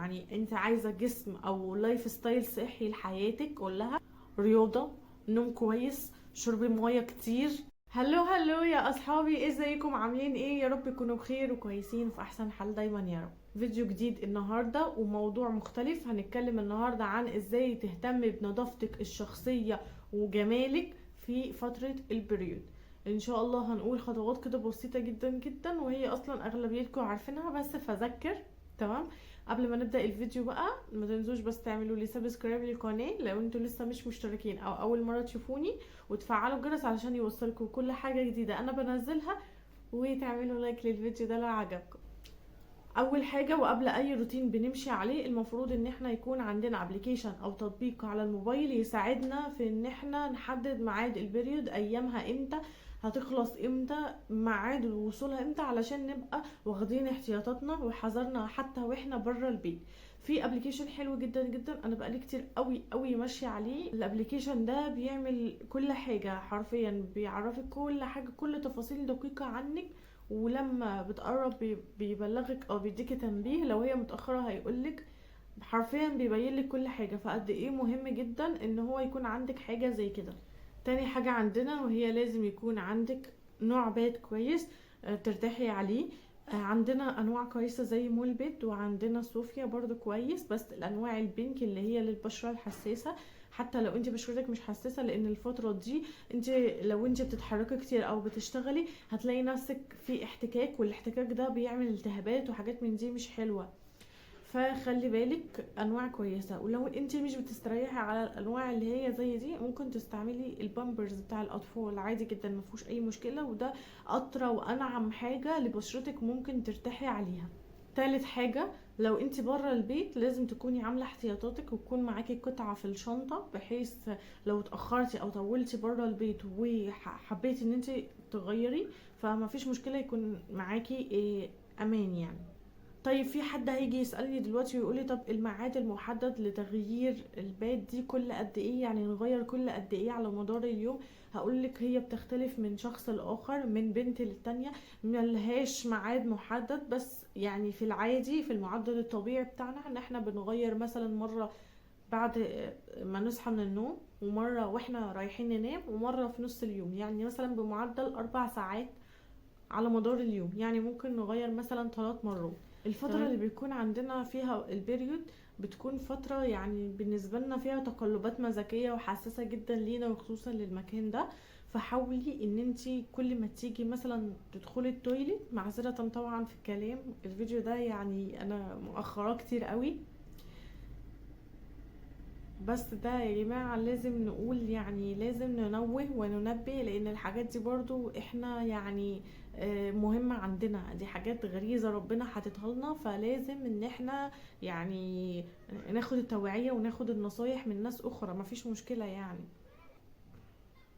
يعني انت عايزة جسم او lifestyle صحي لحياتك كلها، رياضة، نوم كويس، شرب مية كتير. hello hello يا اصحابي، ازيكم؟ عاملين ايه؟ يا رب تكونوا بخير وكويسين في احسن حال دايما يا رب. فيديو جديد النهارده وموضوع مختلف. هنتكلم النهارده عن ازاي تهتمي بنظافتك الشخصية وجمالك في فترة ال period. ان شاء الله هنقول خطوات كده بسيطة جدا جدا، وهي اصلا اغلبيتكم عارفينها بس فذكر. تمام؟ قبل ما نبدا الفيديو بقى ما تنسوش بس تعملوا لي subscribe للقناة لو انتوا لسه مش مشتركين او اول مرة تشوفوني، وتفعلوا الجرس علشان يوصلكم كل حاجة جديدة انا بنزلها، وتعملوا like للفيديو ده لو عجبكم. اول حاجة وقبل اي روتين بنمشي عليه، المفروض ان احنا يكون عندنا application او تطبيق على الموبايل يساعدنا في ان احنا نحدد ميعاد ال period، ايامها امتى، هتخلص امتى، ميعاد وصولها امتى، علشان نبقى واخدين احتياطاتنا وحذرنا حتى واحنا بره البيت. في application حلو جدا جدا انا بقالي كتير قوي قوي ماشية عليه. ال application ده بيعمل كل حاجة حرفيا، بيعرفك كل حاجة، كل تفاصيل دقيقة عنك، ولما بتقرب بيبلغك او بيديكي تنبيه، لو هي متاخرة هيقولك، حرفيا بيبين لك كل حاجة. فقد ايه مهم جدا ان هو يكون عندك حاجة زي كده. تاني حاجة عندنا وهي لازم يكون عندك نوع pad كويس ترتاحي عليه. عندنا انواع كويسة زي مولبيد، وعندنا صوفيا برضو كويس، بس الانواع ال pink اللي هي للبشره الحساسة، حتى لو انت بشرتك مش حساسة، لان الفترة دي انت لو انت بتتحركي كتير او بتشتغلي هتلاقي نفسك في احتكاك، والاحتكاك ده بيعمل التهابات وحاجات من دي مش حلوة. فخلي بالك انواع كويسة. ولو انت مش بتستريحي على الانواع اللي هي زي دي، ممكن تستعملي البامبرز بتاع الاطفال عادي جدا، ما فيهوش اي مشكلة، وده اطرى وانعم حاجة لبشرتك ممكن ترتاحي عليها. تالت حاجة، لو انت بره البيت لازم تكوني عامله احتياطاتك وتكون معاكي قطعه في الشنطة، بحيث لو اتاخرتي او طولتي بره البيت وحبيتي ان انت تغيري فما فيش مشكلة، يكون معاكي امان يعني. طيب في حد هيجي يسألني دلوقتي ويقولي طب الميعاد المحدد لتغيير ال pad دي كل قد ايه؟ يعني نغير كل قد ايه على مدار اليوم؟ هقولك هي بتختلف من شخص لآخر، من بنت للتانية، ملهاش ميعاد محدد، بس يعني في العادي في المعدل الطبيعي بتاعنا ان احنا بنغير مثلا مرة بعد ما نصحى من النوم، ومرة واحنا رايحين ننام، ومرة في نص اليوم، يعني مثلا بمعدل 4 ساعات على مدار اليوم، يعني ممكن نغير مثلا 3 مرات. الفترة اللي بيكون عندنا فيها ال period بتكون فترة يعني بالنسبة لنا فيها تقلبات مزاجية وحساسة جدا لينا، وخصوصا للمكان ده. فحاولي ان انتي كل ما تيجي مثلا تدخلي ال toilet، معذرة طبعا في الكلام، الفيديو ده يعني انا مؤخراه كتير قوي، بس ده يا جماعة لازم نقول، يعني لازم ننوه وننبه، لان الحاجات دي برضو احنا مهمة عندنا، دي حاجات غريزة ربنا حاططها لنا، فلازم ان احنا ناخد التوعية وناخد النصايح من ناس اخرى، مفيش مشكلة. يعني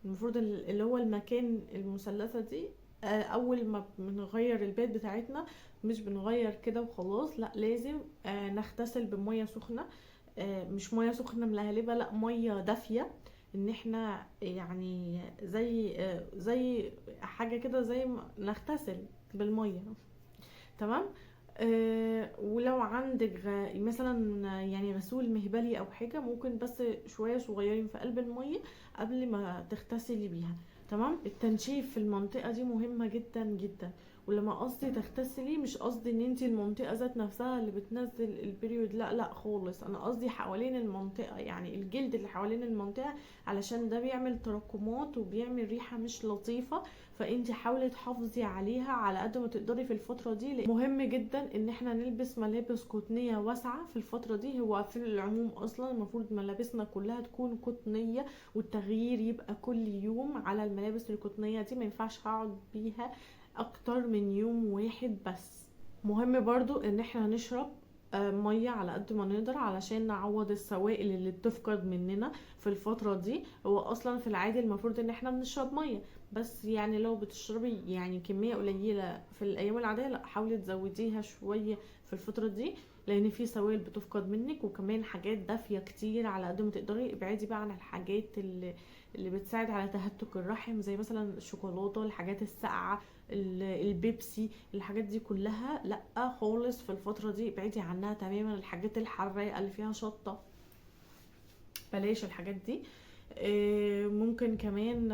المفروض اللي هو المكان المثلثة دي، اول ما بنغير البيت بتاعتنا مش بنغير كده وخلاص، لا لازم نغتسل بمية سخنة، مش مية سخنة ملهلبه، لا مية دافيه، ان احنا يعني زي حاجة كده، زي ما نغتسل بالمية. تمام؟ ولو عندك مثلا غسول مهبلي او حاجة، ممكن بس شوية صغيرين في قلب المية قبل ما تغتسلي بيها. تمام؟ التنشيف في المنطقة دي مهمة جدا جدا، ولما قصدي تغتسلي مش قصدي ان انتي المنطقة ذات نفسها اللي بتنزل البريود، لا لا خالص، انا قصدي حوالين المنطقة، يعني الجلد اللي حوالين المنطقة، علشان ده بيعمل تراكمات وبيعمل ريحه مش لطيفة، فانتي حاولي تحافظي عليها على قد ما تقدري في الفترة دي. مهم جدا ان احنا نلبس ملابس قطنيه واسعة في الفترة دي، هو في العموم اصلا المفروض ملابسنا كلها تكون قطنيه، والتغيير يبقى كل يوم على الملابس القطنيه دي، ما ينفعش اقعد بيها اكتر من يوم واحد بس. مهم برضو ان احنا نشرب مية على قد ما نقدر علشان نعوض السوائل اللي بتفقد مننا في الفترة دي. هو اصلا في العادي المفروض ان احنا بنشرب مية، بس لو بتشربي كمية قليله في الايام العادية، لا حاولي تزوديها شوية في الفترة دي، لان في سوائل بتفقد منك، وكمان حاجات دافيه كتير على قد ما تقدري. ابعدي بقى عن الحاجات اللي بتساعد على تهتك الرحم، زي مثلا الشوكولاتة، الحاجات الساقعه، البيبسي، الحاجات دي كلها لا خالص في الفترة دي، ابعدي عنها تماما. الحاجات الحراقه اللي فيها شطه بلاش الحاجات دي. ممكن كمان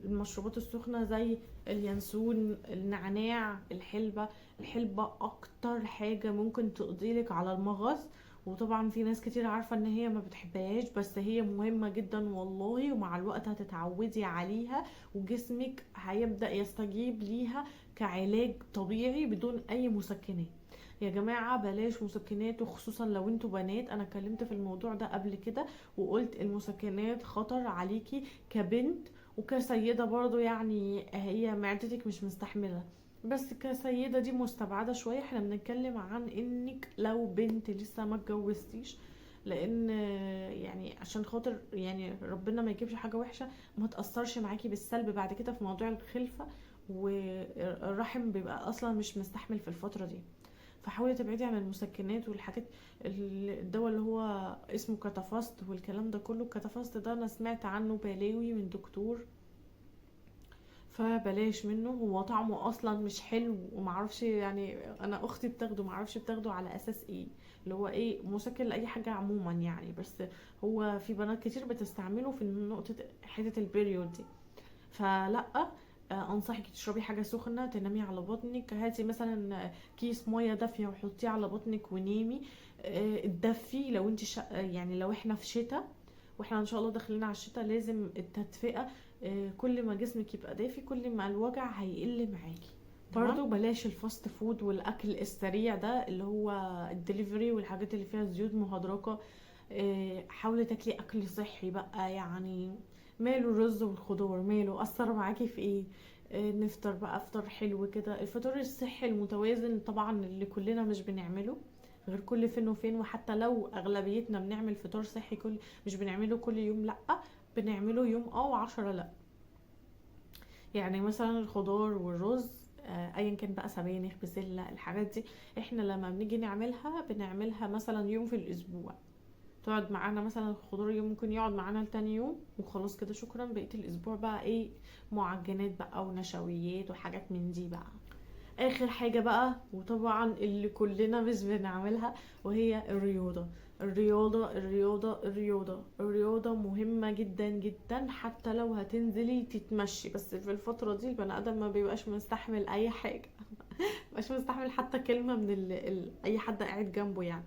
المشروبات السخنة زي اليانسون، النعناع، الحلبة. الحلبة اكتر حاجة ممكن تقضيلك على المغص، وطبعا في ناس كتير عارفة ان هي ما بتحبهاش، بس هي مهمة جدا والله، ومع الوقت هتتعودي عليها وجسمك هيبدأ يستجيب ليها كعلاج طبيعي بدون اي مسكنات. يا جماعة بلاش مسكنات، وخصوصا لو انتوا بنات. انا اتكلمت في الموضوع ده قبل كده وقلت المسكنات خطر عليكي كبنت وكسيدة برضو، يعني هي معدتك مش مستحملة، بس كسيدة دي مستبعدة شوية. احنا بنتكلم عن انك لو بنت لسه ما اتجوزتيش، لان يعني عشان خاطر يعني ربنا ما يجيبش حاجة وحشة، ما تأثرش معاكي بالسلب بعد كده في موضوع الخلفة، والرحم بيبقى اصلا مش مستحمل في الفترة دي. فحاولي تبعدي عن المسكنات والحاجات، الدواء اللي هو اسمه كتافاست والكلام ده كله. الكتافاست ده انا سمعت عنه بلاوي من دكتور، فبلاش منه، هو طعمه اصلا مش حلو ومعرفش، يعني انا اختي بتاخده معرفش بتاخده على اساس ايه، اللي هو ايه مسكن لاي حاجة عموما يعني، بس هو في بنات كتير بتستعمله في نقطة حتة ال period دي. فلا، انصحك تشربي حاجة سخنة، تنامي على بطنك، هاتي مثلا كيس مية دافيه وحطيه على بطنك ونامي، اتدفي لو انت يعني لو احنا في شتاء، واحنا ان شاء الله داخلين على الشتاء لازم التدفئه، كل ما جسمك يبقى دافي كل ما الوجع هيقل معاكي. برضو بلاش ال fast food والاكل السريع ده اللي هو الدليفري والحاجات اللي فيها زيوت مهدرجه. حاولي تاكلي اكل صحي بقى، يعني ماله الرز والخضار، ماله اثر معاكي في ايه؟ نفطر بقى افطار حلو كده، الفطار الصحي المتوازن طبعا اللي كلنا مش بنعمله غير كل فين وفين، وحتى لو اغلبيتنا بنعمل فطار صحي كل مش بنعمله كل يوم، لا بنعمله يوم و10 لا. يعني مثلا الخضار والرز، ايا كان بقى، سبانخ، بسلة، الحاجات دي احنا لما بنيجي نعملها بنعملها مثلا يوم في الاسبوع، تقعد معانا مثلا الخضار يوم، ممكن يقعد معانا لتاني يوم وخلاص كده شكرا. بقية الاسبوع بقى ايه، معجنات بقى ونشويات وحاجات من دي بقى. اخر حاجة بقى وطبعا اللي كلنا مش بنعملها وهي الرياضة. الرياضة الرياضة الرياضة الرياضة مهمة جدا جدا، حتى لو هتنزلي تتمشي، بس في الفترة دي البني ادم ما بيبقاش مستحمل اي حاجة، مش مستحمل حتى كلمة من اي حد قاعد جنبه يعني.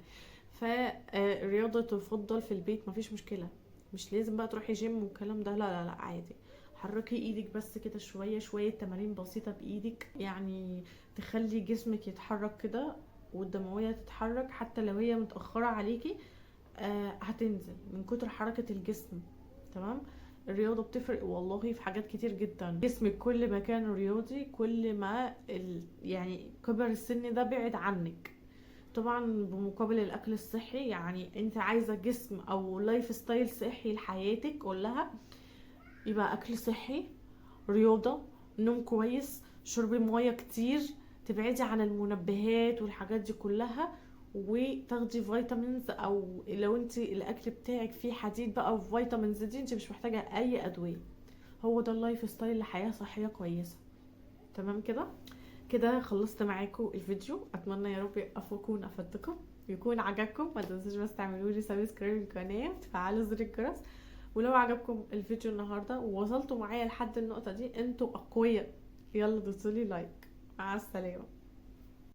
فالرياضة تفضل في البيت، مفيش مشكلة، مش لازم بقى تروحي جيم والكلام ده، لا لا لا عادي، حركي ايدك بس كده شوية شوية، تمارين بسيطة بايدك، يعني تخلي جسمك يتحرك كده والدموية تتحرك، حتى لو هي متأخرة عليكي، هتنزل من كتر حركة الجسم. تمام. الرياضة بتفرق والله في حاجات كتير جدا. جسمك كل ما كان رياضي كل ما يعني كبر السن ده بعد عنك. طبعا بمقابل الاكل الصحي، يعني انت عايزة جسم او lifestyle صحي لحياتك كلها، يبقى اكل صحي، رياضة، نوم كويس، شرب مية كتير، تبعدي عن المنبهات والحاجات دي كلها، وتاخدي vitamins، او لو انت الاكل بتاعك فيه حديد بقى و vitamins دي انت مش محتاجة اي ادوية. هو ده ال lifestyle لحياة صحية كويسة. تمام كده؟ كده خلصت معاكم الفيديو، اتمنى يا رب اكون افدتكم، يكون عجبكم. ما تنسوش بس تعملوا لي subscribe للقناة وتفعلوا زر الجرس، ولو عجبكم الفيديو النهارده ووصلتوا معايا لحد النقطة دي انتوا اقوياء، يلا دوسوا لي like. مع السلامة.